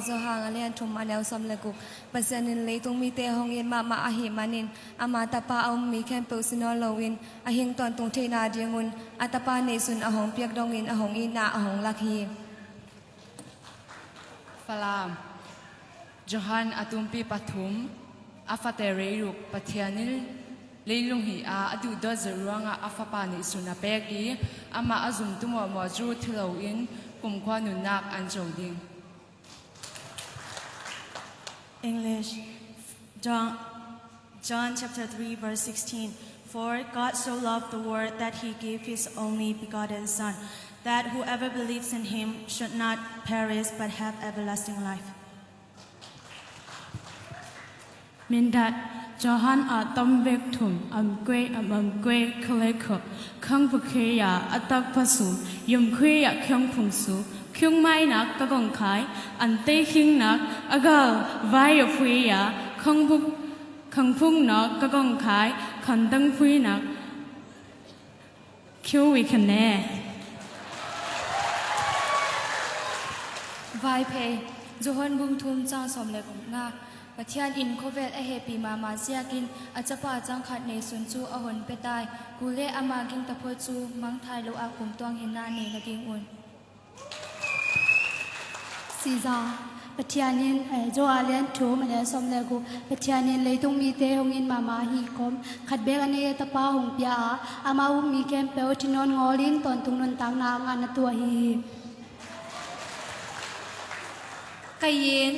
Zohang a lian thum a neu som le kuk. Pathian in leitung mi te hong in mah mah a hi man in amah tapa a ummi khen peu si nawl loin a hing tawn tung theihnak ding a tapa nih cun a hong piak dong in a hong i na a hong lak hi. Falam Johan atumpi pathum a fate reiruk Pathian in leilung hi a a duhdawt ruangah a fapa nih sun a pek i amah a zumtu muahmuah cu thilo in kumkhua nunnak an co ding. English John chapter 3 verse 16. For God so loved the world that he gave his only begotten Son, that whoever believes in him should not perish but have everlasting life. Mindat Johan a tombek thum am kwe am am kwe khle kho khang bu khe ya atak phasu yum khwe ya khyong phung su khyung mai nak ka gong khai an te khing nak agal vai ya phui ya khang bu khang phung nok ka gong khai khan dang phui nak khiu wi khan ne. Vai phe Johan bung thum chang som le kum nga Pathian in khovel a happy ma ma siakin a chapa chang khat nei sun chu a hon petai kule ama ging tapho chu mang thai lo a kum tuang hin na nei na ding un. Siza Pathianin jo alian thum ale som le gu Pathianin leitung mi te hong in mama hi kom khat bek ane tapa hong pia a ama um mi kem pe thinon ngolin ton tung nun tang na nga na tua hi. Kayin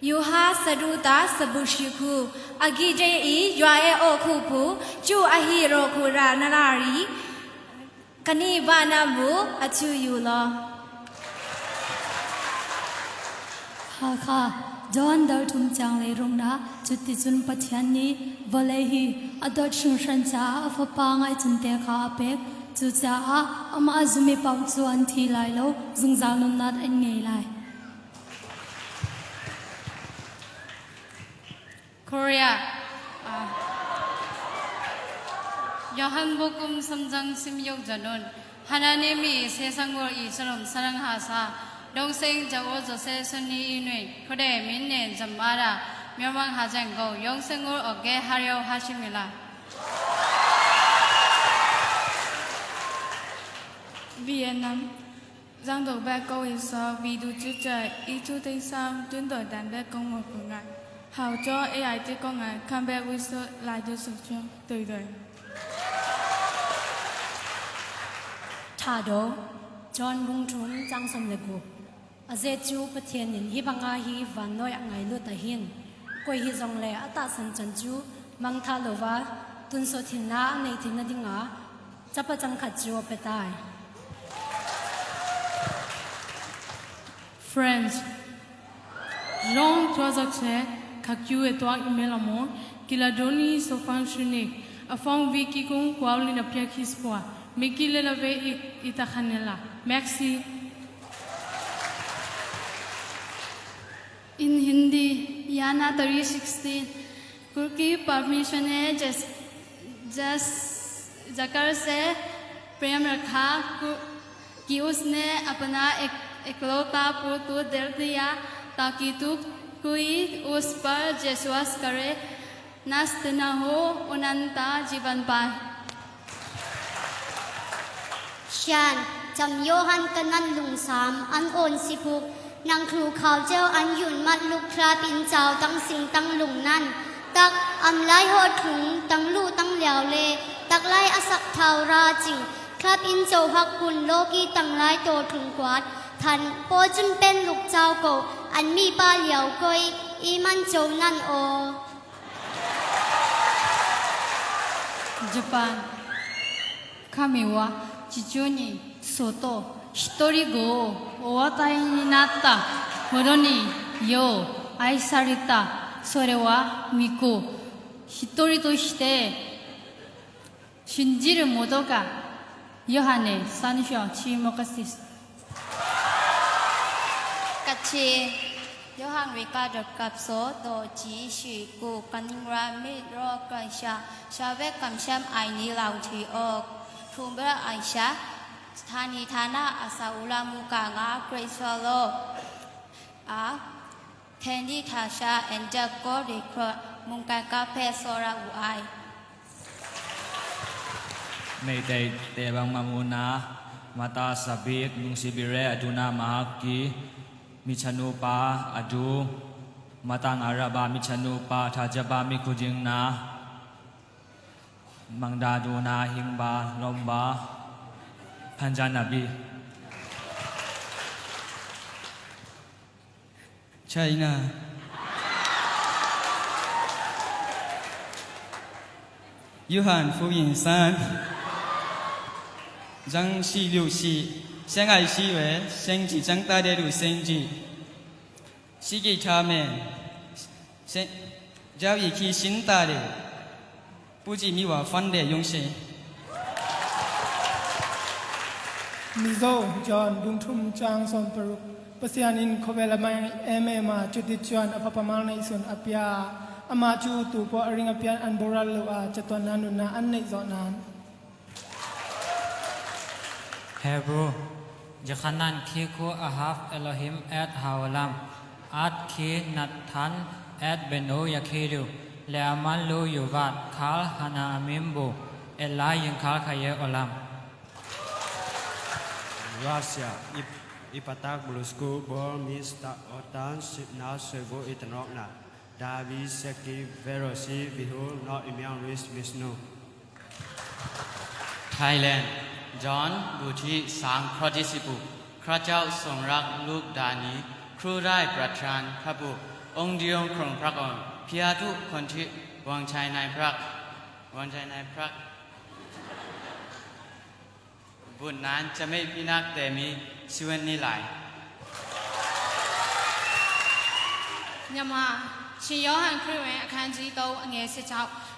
Yuha saduta sabushiku agije i ywae o khu phu chu a hi ro khu ra na ra ri kani ba na mu achu yu lo. Ha kha John dal thum chang le rung na chuti chun Pathian ni vale hi adot shung shan cha a fa pa ngai chun te kha apek chu cha a ama azumi pau chu an thi lai lo zungzal nun nat an ngei lai. Korea 요한복음 3장 16절은 하나님이 세상을 이처럼 사랑하사 동생 자오 조세 순이 인의 그래 믿는 자마다 멸망하지 않고 영생을 얻게 하려 하심이라. Vietnam Giang tổ ba câu ý so vì đủ chữ trời ý chú tinh sam tuyên đổi đàn bê công một của ngài hào cho AI tiếp con ngài kham bê quy sơ lại cho sụp cho từ đời. Tha do John bung thum chang som le gu aze chu Pathian in hi banga hi van noi angai lu ta hin koi hi zong le ata san chan chu mang tha lova tun so thin na nei thin na dinga chapa chang khat chu petai. Friends Jean 3 kakyu et toi email qu'il a donné son fonctionné afin vi quiconque croit n'a pas espoir mais qu'il est la vie éternelle. Merci. In Hindi, Yana 3:16, क्योंकि परमेश्वर ने जस जस जकर से प्रेम रखा कि उसने अपना एक इकलौता पुत्र दे दिया ताकि तू कोई उस पर विश्वास करे नष्ट न हो अनंत जीवन पाए। Shan จำโยฮันกันนันลุงสามอันโอนสิพุกนางครูข่าวเจ้าอันยุนมัดลูกคราปินเจ้าตั้งสิงตั้งลุงนั่นตักอำไลหดถุงตั้งลู่ตั้งเหลียวเลตักไลอสักเทาราจิงคราปินเจ้าฮักกุลโลกีตั้งไลโตถุงกวาดทันโปจุนเป็นลูกเจ้าโกอันมีปาเหลียวกอยอีมันเจ้านั่นโอ Japan 神は地中に外一人子をお与えになったほどによう愛された。それは御子一人として信じる者がヨハネ3章注目です。 กัจฉีโยฮันวิกาดกับโซโตจีชีกูกันรามิโรกันชาชาเวกัมชัมไอนีลาวทีออกทุมเบรไอชาธานีธานาอาซาอุลามูกางาเกรซโล A Thendi Thasha and Jack Ko Recruit Mungkai Kape Sora Uai. Meitei Tebang Mamuna Mata Sabik Nungsibire Aduna Mahaki Michanu Pa Adu Matang Araba Michanu Pa Thajaba Mikujing Na Mangda Duna Hingba Lomba Panjanabi. China. 约翰福音3章46节，相爱是为先知长大的路先知，是给他们，先教育去新大的，不止你我反的用心。 Mizo John bungthum chang som paruk pasianin khowela mai eme ma chuti chuan apa pamal nei sun apia ama chu tu po aring apian an boral lo a chatuan nanu na an nei zo nan. Hebrew Johanan Kiku Ahaf Elohim et Haolam At Ki Nathan et Beno Yakiru Leaman Lu Yuvat Kal Hana Amimbu Ela Yinkal Kaye Olam. Russia Ipatak Blusku Bor Mista Otan Sipna Sevo Itanokna Davi Seki Verosi Vihu No Imyang Ris Vishnu. Thailand John บทที่3ข้อที่16พระเจ้าทรงรักลูกดานี้ครูได้ประทานพระบุตรองค์เดียวของพระองค์เพื่อทุกคนที่วางใจในพระวางใจในพระบุตรนั้นจะไม่พินาศแต่มีชีวิตนิรันดร์ မြန်မာရှင်ယောဟန်ခရစ်ဝင်အခန်းကြီး3အငယ်16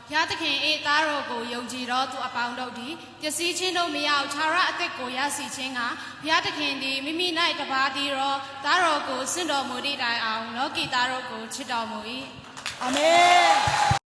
ဘုရားသခင်၏သားတော်ကိုယုံကြည်သောသူအပေါင်းတို့သည်ပျက်စီးခြင်းတို့မရောက်ခြာရအသက်ကိုရရှိခြင်းကဘုရားသခင်သည်မိမိ၌တပါးတည်းသောသားတော်ကိုဆင့်တော်မူသည့်တိုင်အောင်လောကီသားတော်ကိုချစ်တော်မူ၏အာမင်။